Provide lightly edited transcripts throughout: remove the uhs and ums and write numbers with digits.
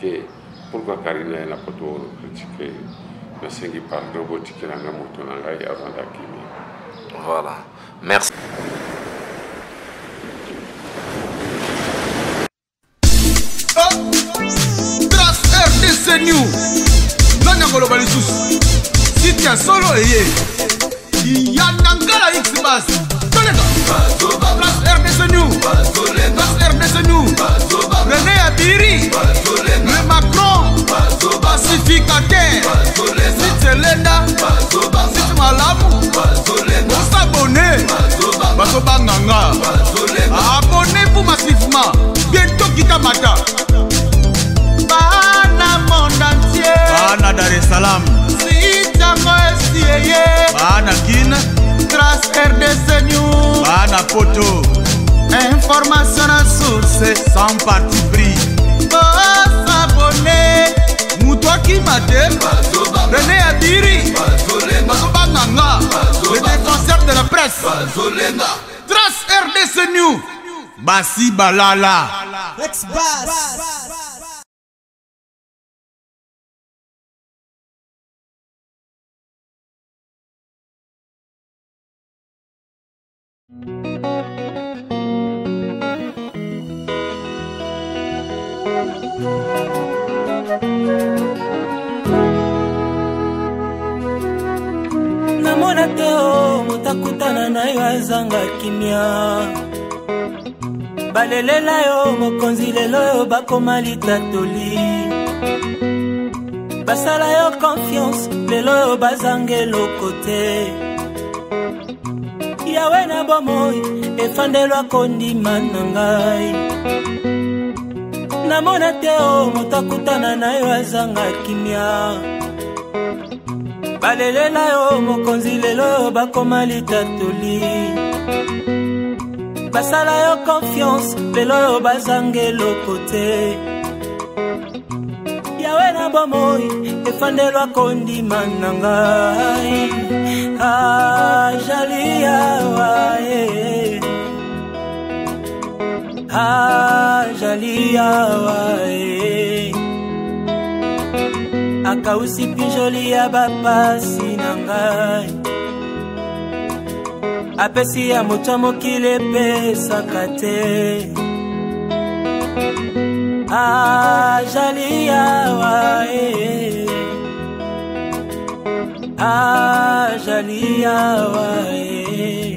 Te pourquoi Carine aye na poto oyo critique ye nasengi pardon botikela nga moto na ngai avanda kimia. Voilà. Merci. Oh, Trace RDC New nani akoloba lisusu site ya solo eye yanangala xbas toleka place rdc new place rdc new rene abiri le macron pacificateur site elenda site malamu bosabone bazobanga nga abonnez-vous massivement bientôt kita mata bana monde entier bana dar es salaam sitango esi eye bana kin trace rdc news bana poto information na source sans parti pris bosabone moto akima te rene abiri bazobanga nga le défenseur de la presse trace rdc news basi balala Namona te o moto akutana na yo azanga kimia balelela yo mokonzi lelo oyo bakoma litatoli basala yo confiance lelo oyo bazanga eloko te yawe na bomoi efandelwa kondima na ngai namona te o moto akutana na yo azanga kimia balelela yo mokonzi lelo oyo bakoma litatoli basala yo confiance lelo oyo bazanga eloko te yawe na bomoi efandelwa kondima na ngai ajali awa eh. Ajali awa eh. Akausi pinjoli ya bapasi na ngai apesi ya moto ya mokili epesaka te ajali awa eh. Ajali awa eh.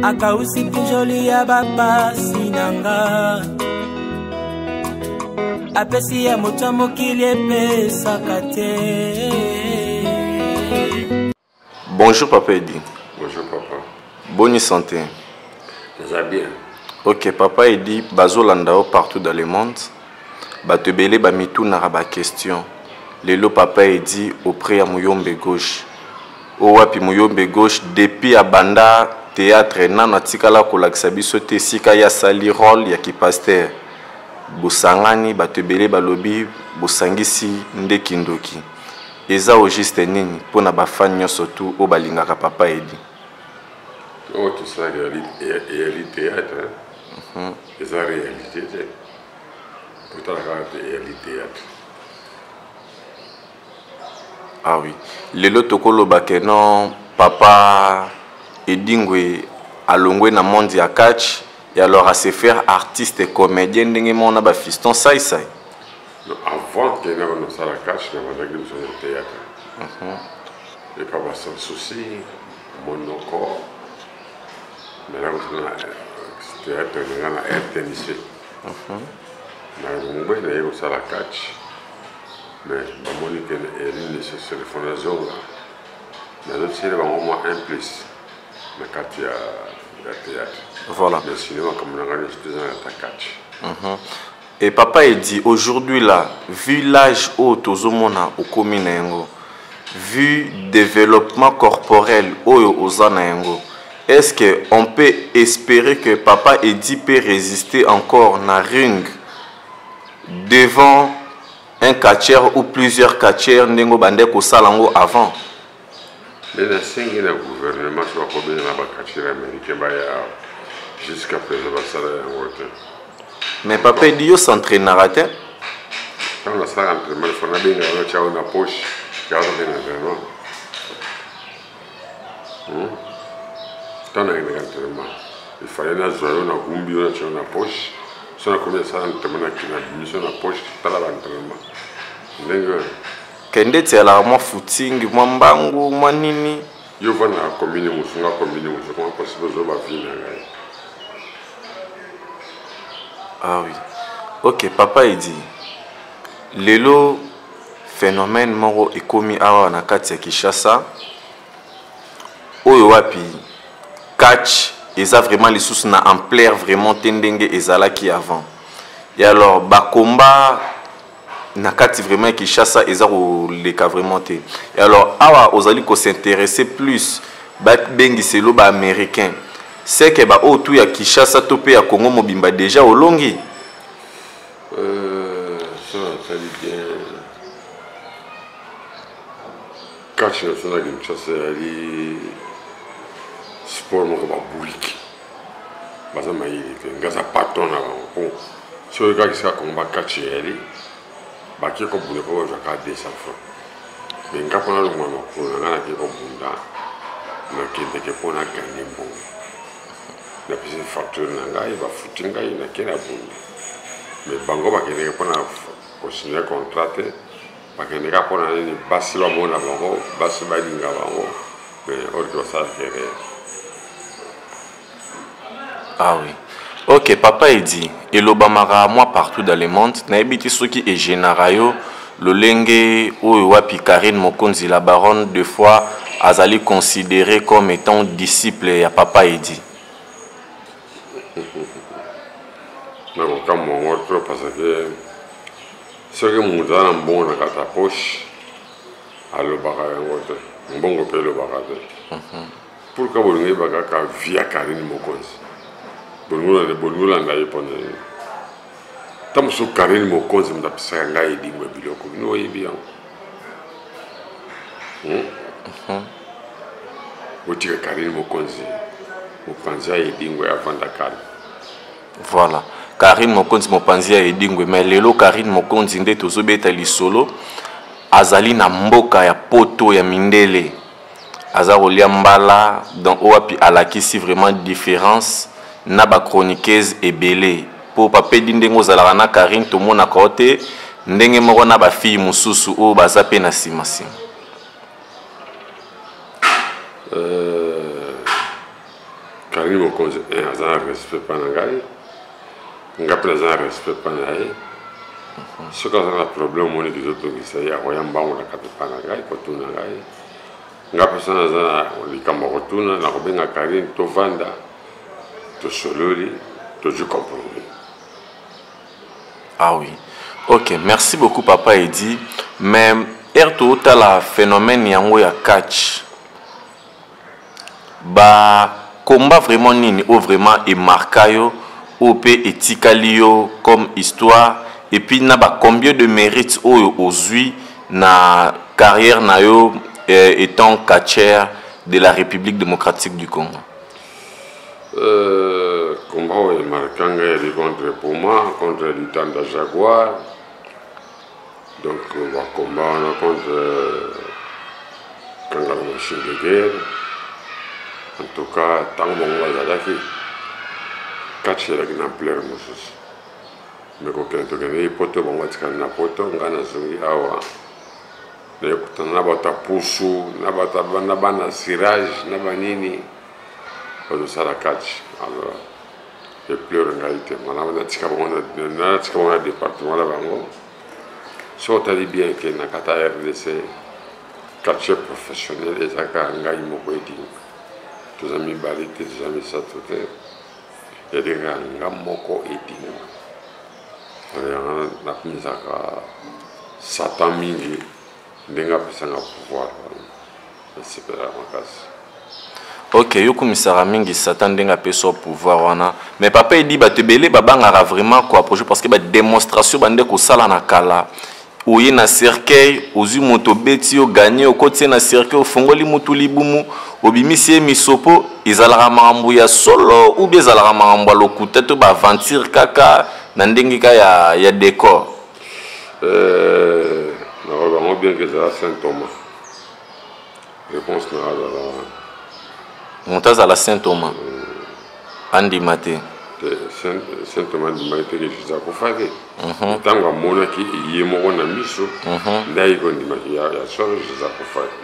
Akausi pinjoli ya bapasi na nga apesi ya moto ya mokili epesaka te. Bonjour papa Eddy. Bonjour papa. Bonne santé. Naza bien. Ok papa Eddy, bazolanda yo partout dans le monde. Bato ebele bamitunaka ba question. Lelo papa Eddy auprès ya Muyombe gauche. Oyo wapi Muyombe gauche depuis abanda théâtre nano atikala kolakisa biso te esika ye asali rôle ya kipasteur. Bosangani bato ebele balobi bosangisi nde kindoki. Eza au juste nini pona ba fan nionso tout oyo balingaka papa Eddy? Oyo tosalaka eyali théâtre, eza réalité te. Totala kaka te eyali théâtre. Ah oui. Lelo tokoloba ke non papa Edingwe alongwe na monde ya catch et alors à se faire artiste et comédien ndenge moko na ba fiston sai sai. Non, avant que na bana sala catch na bandaki biso na théâtre. Epa ba sans souci, monoko. Mais na kosala théâtre na na RTNC. Na longwe na ye kosala catch. Mais bamoni ke ezali nécessaire fo nazonga. Nazotiela bango mwa un plus na kati ya théâtre. Voilà. Mais sinon makambo na ngai nyonso toza na ta catch. Et papa Eddy, aujourd'hui là, vu l'âge oyo tozomona okomi na yango, vu développement corporel oyo oza na yango, est-ce que on peut espérer que papa Eddy peut résister encore na ring devant un catcheur ou plusieurs catcheurs ndenge obandaki kosala yango avant? Mais nasengi na gouvernement soki bakobenga na ba catcheurs américains baya awa, jusqu'à présent basala yango te. Mais papa Edi, yo s'entraînera te. Ntango nasalaka entraînement, il faut nabenga yo, natya yo na poche, ya ozokende entraînement. Ntango nakendaka entraînement, il fallait nazwa yo, nagumbi yo, natya yo na poche. So nakomi nasala entraînement, nabimisi yo na poche, tala ba entraînement ndenge oyo. Kende ti alaka mwa footing, mwa mbangu, mwa nini. Yo vanda na commune mosusu, nga commune mosusu, comment possible ozwa ba vie na ngai? Ah oui, ok. Papa Edi, lelo phénomène moko ekomi awa na kati ya Kinshasa, oyo wapi catch eza vraiment lisusu na ampleur vraiment te ndenge ezalaki avant. Et alors bakomba na kati vraiment ya Kinshasa eza koleka vraiment te. Et alors awa ozali kosintéresser plus babengiselo baaméricain, c'est que baoyo tu ya Kinshasa to mpe ya Congo mobimba déjà olongi. So nasali bien, catch na biso na Kinshasa ezali sport moko babuliki, baza mayele te. Nga aza patron na bango, po soki kaka esika Kongo bakatch eyali, bake kobunda mpo bazwaka 200 francs. Me nga mpo nalongwa makolo na nga, nake kobunda, nakendeke mpo naganye mbongo, napesi facture na ngai, bafuti ngai, nake na bunda. Me bango bakendeke mpona kosigne contrat te, bakendeka mpona nini? Basi bamona bango, basi balinga bango, mais orke basalaka erreur. Ah oui, ok. Papa Edi, elobamaka mwa partout dans le monde, nayebi te soki egénara yo lolenge oyo wapi Karine Mokonzi la baronne deux fois azali considéré comme étant disciple ya papa Edi. Nakokamwa yango trop, parce que soki moto aza na mbongo na kati ya poche, alobaka yango te, mbongo mpe elobaka te. Pourquoi bolingo yeba kaka via Karine Mokonzi? Bolingo olanda ye mpona nini? Ta mosusu Karine Mokonzi moto apesaka ngai elingo ya biloko, bino oyebi yango. Botika Karine Mokonzi, mopanzi ya Edingwe, avanda kala. Voilà, Karine Mokonzi, mopanzi ya Edingwe. Mais lelo Karine Mokonzi nde tozobeta lisolo, azali na mboka ya poto ya mindele, aza kolia mbala. Donc oyo wapi alakisi vraiment différence na bachroniqueuse ebele, mpo papedi ndenge ozalaka na Karine, tomonaka yo te ndenge moko na bafille mosusu oyo baza mpe na nsima nsima. Karine Mokonzi aza na respect mpa na ngai, nga mpe naza na respect mpa na ye. Soki aza na problème, omoni ezotongisa ye, akoya mbango na kati mpa na ngai kotuna ngai. Nga mpe so naza na likambo ya kotuna, nakobenga Karine, tovanda, tosololi, tozwi compromis. Ah oui, ok, merci beaucoup papa Edi. Mais ere totala phénomène yango ya catch, bakomba vraiment nini oyo vraiment emarka yo, oyo mpe etikali yo comme histoire, et puis na ba combien de mérite oyo ozwi na carrière na yo étant catcheur de la République démocratique du Congo? Combat oyo emarka ngai yali contre Puma, contre Litanda Jaguar. Donc bakomba wana contre Kangala machine de guerre. En tout cas, ntango bango bazalaki, catch ezalaki na ampleur mosusu. Me kokende, tokendeki poto, bango batikali na poto, ngai nazongi awa, nayekutana na bato ya pusu, na bato na bana cirage na banini bazosala catch. Alors epleur ngai te, mana natika bango, natika bango na département na bango. So otali bien ke na kati ya RDC, quartier professionnel eza kaka ngai moko Edingwe. Toza mibale te, toza misato te, yali kaka nga moko Edingwe. Yango nakumisaka Satan mingi ndenge apesanga pouvoir wana, nasepelaka makasi. Ok, yo kumisaka mingi Satan ndenge apesi yo pouvoir wana. Mais papa Edi, bato ebele babangaka vraiment koapproche, parce que badémonstration bande kosala na kala, oye na cercueil, ozwi moto, obeti yo, ganye, okoti ye na cercueil, ofongoli motu libumu, obimisi ye misopo, ezalaka makambo ya solo ou bien ezalaka makambo ya lokuta to baaventure kaka? na ndenge ka ya, ya décor. Nakoloba yango bien ke ezala Saint Thomas. Réponse na azala wana. Moto azala Saint Thomas andima te. Saint Thomas andimaki te ke Jésus akufaki. Ntango amonaki ye moko na miso, nde ayeki kondimaki ya solo Jésus akufaki.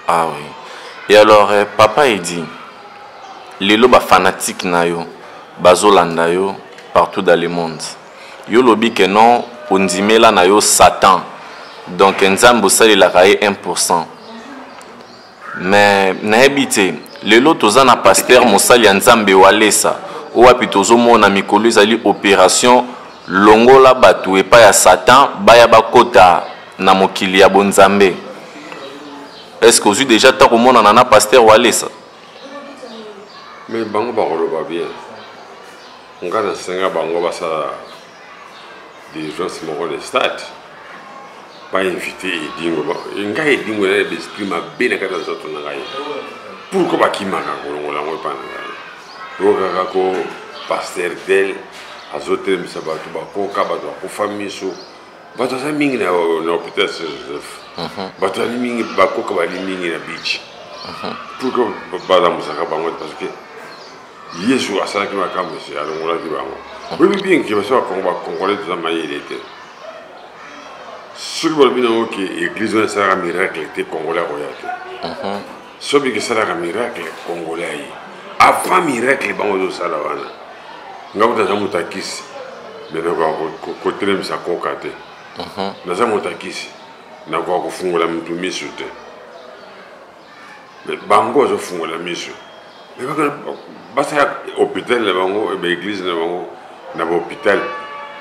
Ah oui. Et alors, papa Eddy, lelo ba fanatique na yo bazolanda yo partout dans le monde. Yo lobi que non, ondimela na yo Satan. Donc Nzambe osalelaka ye 1%. Mais nayebi te, lelo toza na pasteur mosali ya Nzambe Walesa, oyo wapi tozomona mikolo ezali opération longola bato epai ya Satan baya bakota na mokili ya bonzambe. Est-ce que ozwi déjà temps komonana na pasteur Walesa? Mais bango bakoloba bien. Nga nasenga bango basala délivrance moko na stade, bainvite Edingo. Ngai Edingo na esprit mabe na kati ya nzoto na ngai. Pourquoi bakimaka kolongola yango epai na ngai? Oyo kaka ko pasteur tel azotelemisa bato bakoka, bato bakufa miso, bato aza mingi na hôpital Saint Joseph, bato ali mingi, bakoka bali mingi na beach. Pourquoi balamusaka bango? Parce que Yesu asalaki makambo esi alongolaki bango. Oyebi bien ke baso bakongo, bacongolais toza mayele te. Soki balobi nango ke église wana esalaka miracle te, congolais akoya te. Soki biki esalaka miracle, congolais aye. Avant miracle bango ozosala wana, nga kuta naza moto akisi, me nakoka kotelemisa koka te. Naza moto akisi, nakoka kofungola motu misu te. Mais bango bazofungola miso, basala hôpital na bango, baeglise na bango na bahôpital,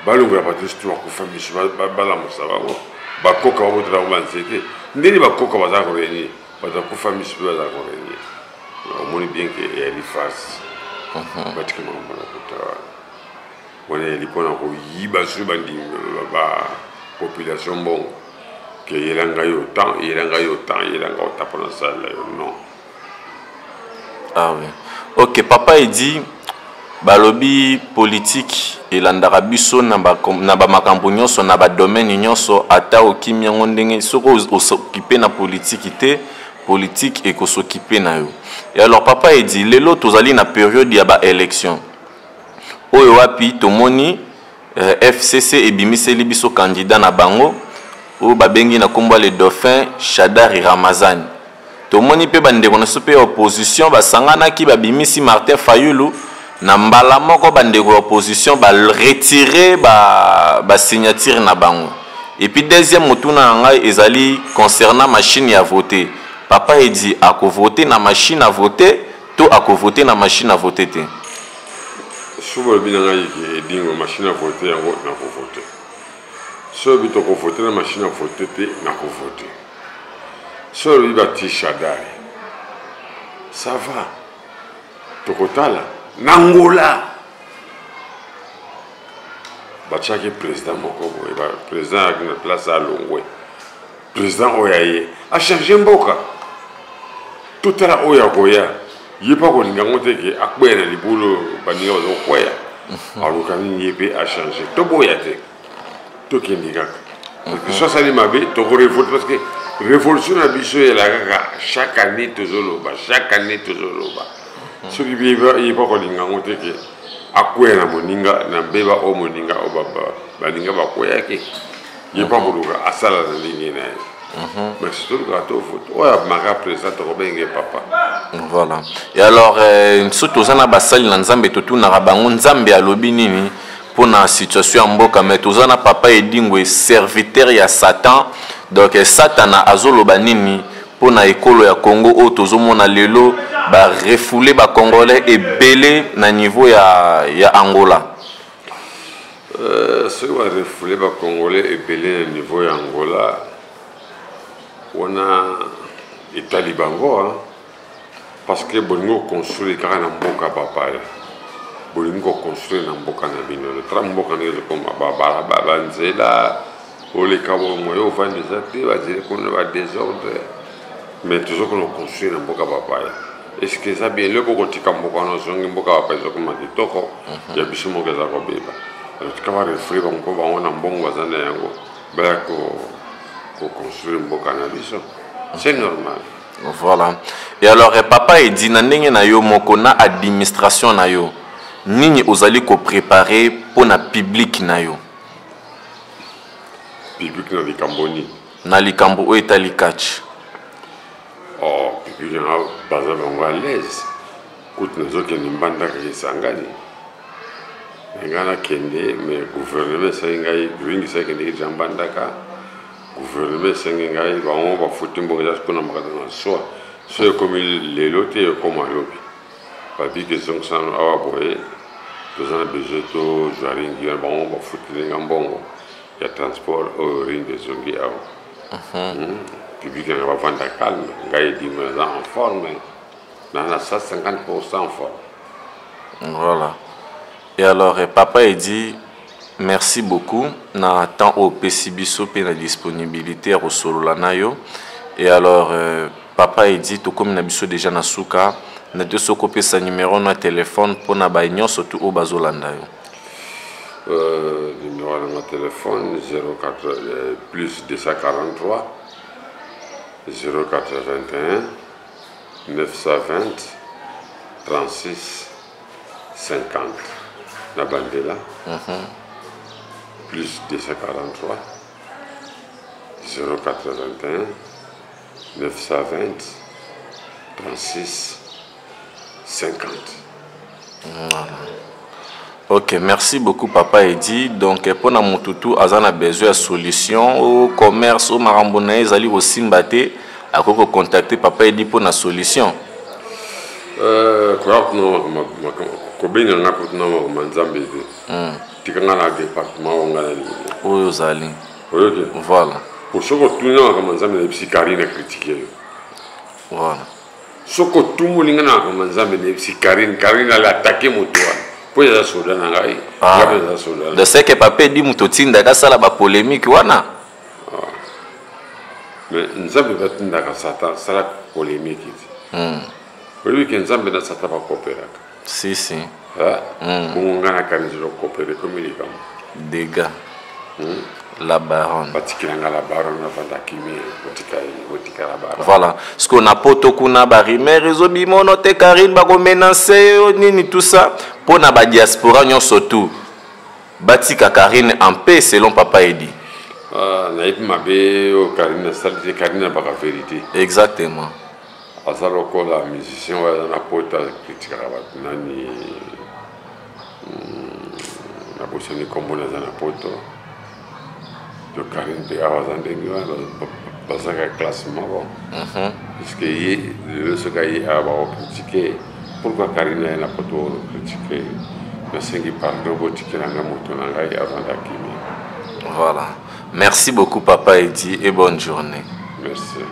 balongola bato nyonso to bakufa miso, balamusa bango, bakoka babotela bango banzete. Ndeni bakoka baza korenye, bato bakufa miso mpe baza korenye. Omoni bien ke eyali farce. Batika makambo na kota wana, eyali mpona koyiba soki bandimi bapopulation mbongo, ke eyela ngai autant, eyela ngai autant, eyela ngai autant mpona salela yo. Non. Ah oui. Ok, papa Eddy, balobi politique elandaka biso na bamakambo nyonso, na badomaine nyonso. Ata okimi yango ndenge, soki osokipe na politike te, politique ekosokipe na yo. Et alors, papa Eddy, lelo tozali na période ya baélection oyo wapi tomoni FCC ebimiseli biso candidat na bango oyo babengi na nkombo ya le dauphin Shadari Ramazani. Tomoni mpe bandeko na biso mpe ya opposition basanganaki, babimisi Martin Fayulu. Na mbala moko bandeko ya opposition baretire basignature na bango. Et puis deuxième motuna na ngai ezali concernant machine ya vote. Papa Eddy akovote na machine à voter to akovote na machine à voter te? Soki balobi na ngai ke Edingo, machine à voter yango, nakovote. Soki tokovote na machine à voter te, nakovote. Soki olobi bati Shadari, ça va, tokotala. Na Ngola batiaki président moko boye, président ayaki na place, alongwe. Président oyo aye achange mboka. Totala oyo akoya, ye mpe akolinga yango te ke akweya na libulu baninga baza kokweya. Aluka nini ye mpe achange. Toboya te, tokende kaka. Parce que so asali mabe, tokorévolte, parce que révolution na biso eyelaka kaka chaque année. Tozoloba chaque année, tozoloba. Soki ye mpe akolinga yango te ke akweya na moninga na mbeba oyo moninga oyo baninga bakweyaki, ye mpe akoluka asala na ndenge na ye. Mais tolukaka tovote oyo amaka président, tokobenge papa. Voilà. Et alors, soki toza na basali na Nzambe, totunaka bango Nzambe alobi nini mpona situation ya mboka. Mais toza na papa Edingwe, serviteur ya Satan. Donc Satana azoloba nini mpona ekolo ya Congo oyo tozomona lelo barefoule bacongolais ebele na niveau ya Angola? Soki barefoule bacongolais ebele na niveau ya Angola wana, etali bango, hein? Parce que bolingi koconstruire kaka na mboka bapaya, bolingi koconstruire na mboka na bino. Tala mboka ndenge ezokoma, babalabala, banzela oleka bomo yo ovandi eza te, banzela ekomi na badésordre, mais tozokona koconstruire na mboka bapaya. Eske eza bien lelo bokotika mboka wana ozongi mboka bapa ezokoma kitoko ya biso moko eza kobeba. Alors tika barefouler bango mpo bango na mbongo baza na yango baya koconstruire mboka na biso, c'est normal. Voilà. Et alors eh, papa Edi, na ndenge na yo moko na administration na yo, nini ozali koprépare mpo na public na yo? Public na likambo nini? Na likambo oyo etali catch. Oh, public na baza bango à l'aise. Kutu nazokende Mbandaka esangani ngai nakende, mais gouvernement esengi ngai ringisa ekendeki deja Mbandaka. Gouvernement esengi ngai, bango bafuti mbongo eza kuna makata na swa so ekomi lelo te, ekoma lobi. Babiki ezongisa nano awa boye, toza na besoin tozwa ringi wana. Bango bafuteli nga mbongo ya transport oyo ringi ezongi awa. Public nanga bavanda calme, ngai edimo naza en forme, na 150% en forme. Voilà. Et alors eh, papa Edi, merci beaucoup na temps oyo opesi biso mpe na disponibilité ya kosolola na yo. Et alors papa Edi, tokomi na biso déjà na suka na te, soki opesa numéro na telefone mpona baye nyonso tu oyo bazolanda yo. Numéro na téléphone 04 plus 243 081 920 36 50 na bandela. Plus 243 081 920 36 50. Ok, merci beaucoup papa Edi. Donc mpona motu tu aza na besoin ya solution o commerce o makambo na ye ezali kosimba te, akoki kocontacte papa Edi mpona solution. Koya kuna kobenga nga kotuna makambo ya Nzambe te. Tika nga na département oyo nga nalingi. Oyo ozali. Oyoki? Voilà. Po soki otuni na makambo ya Nzambe, nayebisi Karine acritiquer yo. Voilà. Soki otumoli nga na makambo ya Nzambe, nayebisi Karine, Karine ale attaquer moto wana mpo eza soda na ngai. Ah. Nga mpe eza soda na De ce que papa Edi moto otindaka asala bapolémique wana. Mais Nzambe batindaka Satan sala polémique te. Oyebi ke Nzambe na Satan bakooperaka. Si si. Bongo ngai na Karine tozokopere, ekomi likambo. Dégâts. La baronne. Batikela nga la baronne avanda kimia, botika ye, botika la baronne. Voilà. Ce qu'on a poto kuna ba rumeur ezobima ono te, Karine bakomenase yo nini, tout ça mpo na badiaspora nyonso tu batika Karine en paix selon papa Edi. Ah, nayebi mabe oyo Karine asali te. Karine abaka vérité. Exactement. Aza lokola musicien oyo aza na poto, akritikaka bato nani, nabosani nkombo, naza na poto. To Karine mpe awa aza ndenge wana, bazaka classe moko, puisque ye lelo soki aye awa bakocritiquer pourquoi Karine aye na poto ocritiquer. Nasengi pardon, botikelanga moto na ngai avanda kimia. Voilà, merci beaucoup papa Edi et bonne journée. Merci.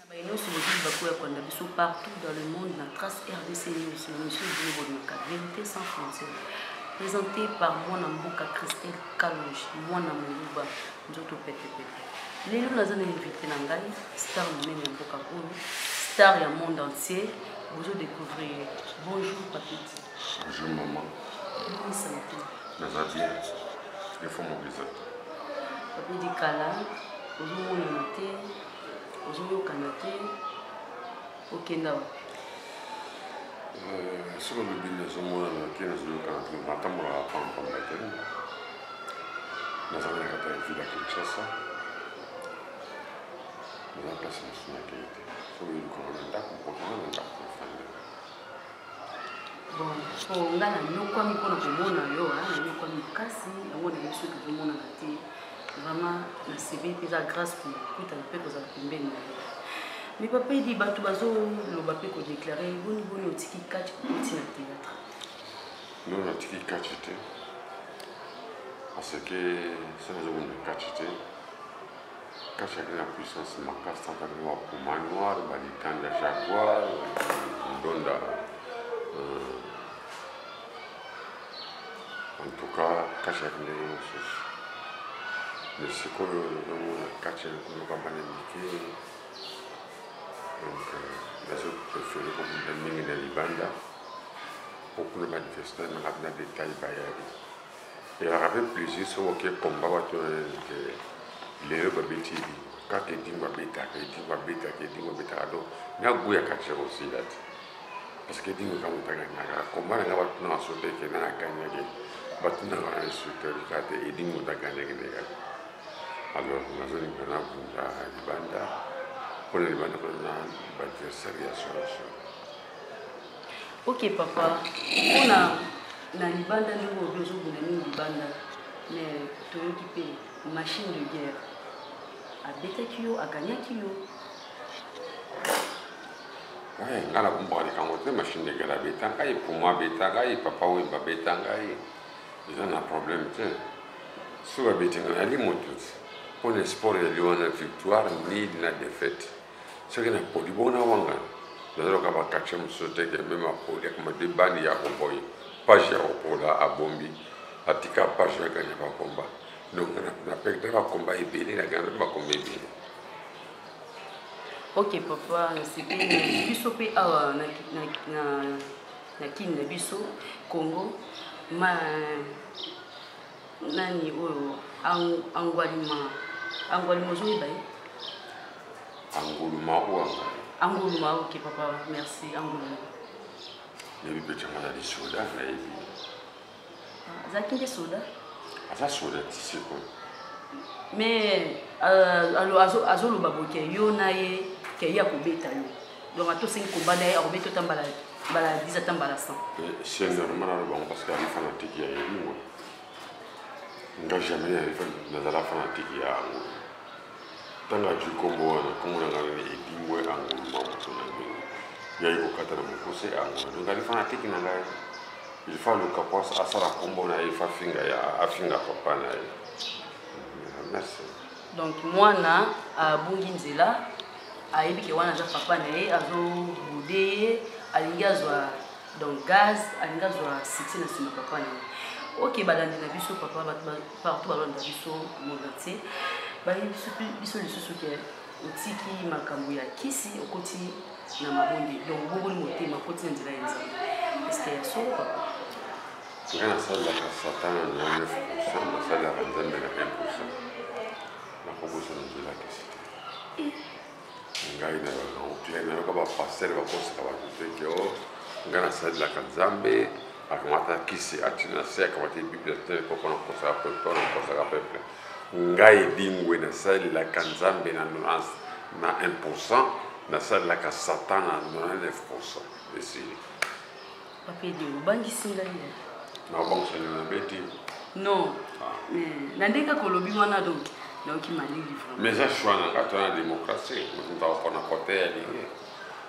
Baye nyonso bozwi bakoya kolanda biso partout dans le monde na Trace RDC News, na mission bino bolingaka, vérité sans frontière, présenté par mwana mboka Christelle Kalonge, mwana moluba nzoto petepete. Lelo naza na invité na ngai, star monene ya mboka oyo, star ya monde entier, bozodécouvrir ye. Bonjour papiti. Bonjour maman. Boni santé? Naza bien, il faut mokisa. Papiti, kala ozomonana te, ozoyokana te, okenda wapi? Soki olobi nazomonana te, nazoyokana te, natambolaka pampamba te. Nazala na kati ya ville ya Kinshasa, naza place mosusu nakei te. Soki oyelukanga na ndako, okanga na ndako nafanda. Bon, po nga nanyokwami mpona komona yo, nanyokwami makasi yango nayebi soki ozomonana te. Vraiment nasepeli mpe, eza grâce kokutana mpe kozala pembeni na yo. Mais papa Edi, bato bazoloba mpe kodéclarer boni boni otiki kati okoti na théâtre. Non, natiki catch te, parce que so nazomona catch te, catch yaki na puissance makasi tantaka bapuma noir, balitanda jaguar, ndonda. En tout cas catch yaki ndenge mosusu, mais sikoyo nazomona catch yakoluka bana mike. Donc nazo préféré kobunda mingi na libanda mpo kuna baadversaire nanga na détail bayali. Ezalaka mpe plaisir soki oke komba bato na nani ke lelo babeti edingo, kaka edingo abetaka, edingo abetaka, edingo abetaka. Donc na gout ya catcheur osila te, parce que edingo eza moto aganyaka komba na nga. Bato na baso te ke na aganyaki, bato na nga na instructeur kaka te, edingo moto aganyaki nde kaka. Alors nazolinga nabunda libanda, mpona libanda mpona na baadversaire ya solo solo. Ok papa, mpona na libanda, ndenge obi ozobunda mingi libanda, mais toyoki mpe machine de guerre abetaki yo, aganyaki yo. Ouais, nga nakumbaka likambo te. Machine de guerre abeta ngai, Puma abeta ngai, Papa Wemba abeta ngai, eza na problème te. So babeti ngai, nali moto te. Mpona sport yali wana victoire nil na défaite. Soki napoli bona wanga, nazaloka bakatie mosusu te ke meme apoli akamati bani ya koboye page ya kopola, abombi, atika page aganya bakomba. Donc napekta bakomba ebele, naganya bakomba ebele. Ok papa, nasepeli. Biso mpe awa na kini na biso Congo, ma nani oyo Angwalima, Angwalima, ozoyeba ye? Anguluma oyo. Anguluma, ok papa, merci. Anguluma. Nayebi mpe tianga azali soda, nayebi. Azalaki nde soda? Aza soda ti sikoyo. Mais azoloba boye ke yo na ye, ke ye akobeta yo. Donc ata osengi komba na ye, akobeta ata mbala mbala 10, ata mbala 100. C'est normal alobango, parce que ali fanatique ya Elingo. Nga jamais nazala fanatique ya yango. Ntango azwi nkombo wana, nkombo na nga nani? Edingwe Anguluma, moto na ndenge yai kokata na mokuse Angulu. Donc ali fanatique na ngai, il faut aluka po asala nkombo na ye, il faut afinga ya afinga papa na ye. Merci. Donc mwana abungi nzela, ayebi ke wana aza papa na ye, azobude ye, alingi azwa donc gaz, alingi azwa succès na nsima papa na ye. Ok, balandi na biso papa, bato partout balanda biso, monde entier, bayebi biso lisusu ke otiki makambo ya kisi, okoti na mabonde, donc obongoli motema, okoti na nzela ya Nzambe. Est-ce ya solo papa? Nga nasalelaka Satan na 99, nasalelaka Nzambe na 1. Nakobosana nzela ya kisi te. Ngai nayokaka, nayoka bapasteur bakosaka bato te ke o ngai nasalelaka Nzambe, akamata kisi atina se, akamati Bible te mpo mpona kokosaka peuple, mpona kokosaka peuple. Ngai Edingwe nasalelaka Nzambe na 1, nasalelaka Satan na 99, esili. Papa Edingwe, obangisi ngai. Nakobangisa nini? Nabeti? Non, mais na ndenge kaka olobi wana, donc nayoki malili vraiment. Mais eza choix na nga to na démocratie, moto moto akopona kote alingi.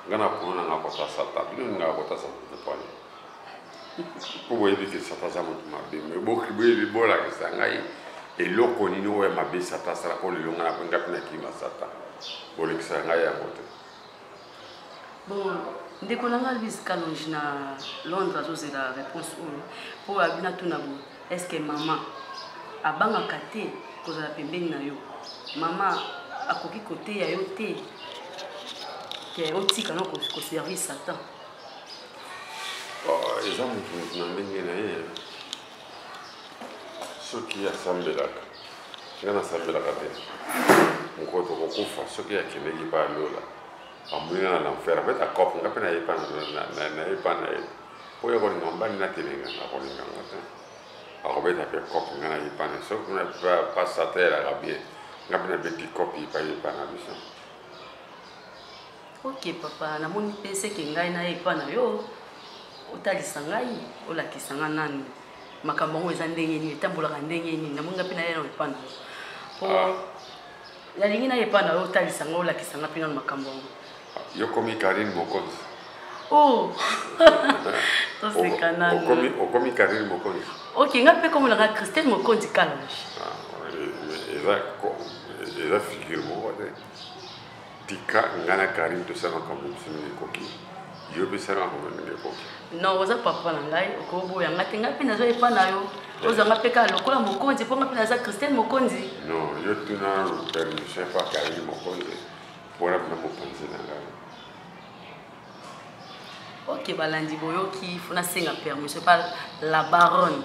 Nga na pona nanga kota Satan, bino ningaka kota Satan te pwani mpo boyebi ke Satan aza moto mabe. Me boyebi, bolakisa ngai eloko nini oyo ya mabe Satan asala mpo lelo nga nga mpe nakima Satan. Bolekisa ngai yango te. Bon, ndeko na nga Louise Kalonge na Londres azozela réponse oyo mpo abina tuna boye: est ce que mama abangaka te kozala pembeni na yo? Mama akoki koteya yo te ke otika no koservir Satan? Oh, eza motu motu na ndenge na ye. Soki asambelaka, nga nasambelaka te. Mokolo tokokufa, soki akendeki pa alola, amoni nga na l'enfer, abeta cope, nga mpe nayepa nayepa na ye mpo ye kolinga mobali natelenga, akolinga ngo te, akobeta mpe cope, nga nayepa na. Soki kuna pa Satan elaka bien, nga mpe nabeti cope yepa yepa na biso. Ok papa, namoni mpe seke ngai nayepa na yo, otalisa ngai, olakisa ngai nanu makambo yango eza ndenge nini, etambolaka ndenge nini. Namoni nga mpe naye na epa na yo po nalingi nayepa na yo, otalisa ngai, olakisa ngai mpe nanu makambo yango. Yo komi Karine Mokonzi. Oh, toseka nanu. Okomi Karine Mokonzi. Ok, ngai mpe komona ngai Christelle Mokonzi Kalonge. Eza figure moko te. Tika ngai na Karine tosala makambo biso ndenge ekoki, yo mpe sala makambo ndenge ekoki. Non, oza papa na ngai, okoboya ngai te. Ngai mpe naza epa na yo, ozanga mpe kaka lokola mokonzi, mpo ngai mpe naza Christelle Mokonzi. Non, yo tuna permission epa Karine Mokonzi mpona mpena mopanzi na ngai. Ok, balandi, boyoki, faut nasenga permission par la baronne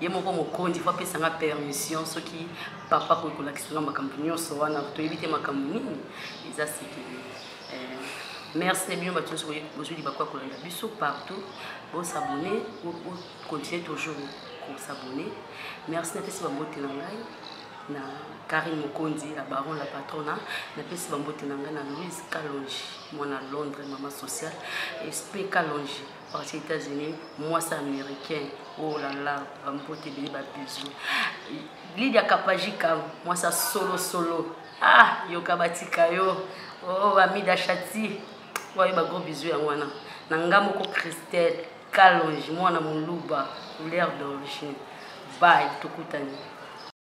ye moko mokonzi, faut apesanga permission soki papa akoki kolakisa nga makambo nyonso wana. Toyebi te makambo nini eza sekele. Merci na bino bato nyonso bozwi libaku ya kolanda biso partout. Bosabonner, bocontinue toujours kosabonner. Merci. Napesi bambote na ngai na Karine Mokonzi, la baronne, la patrona. Napesi bambote na ngai na Louise Kalongi, mwana Londres, mama sociale, Sp Kalongi parti États-Unis, mwasi américain. Oh là là, bambote ebele, babisous. Lydia Kapajika, mwasi solo solo, ah, yoka batika yo. Oh, Amida Chati oyo, bagros bisous. Yango wana na nga moko Christelle Kalongi, mwana moluba, couleur d'origine. Bye, tokutani.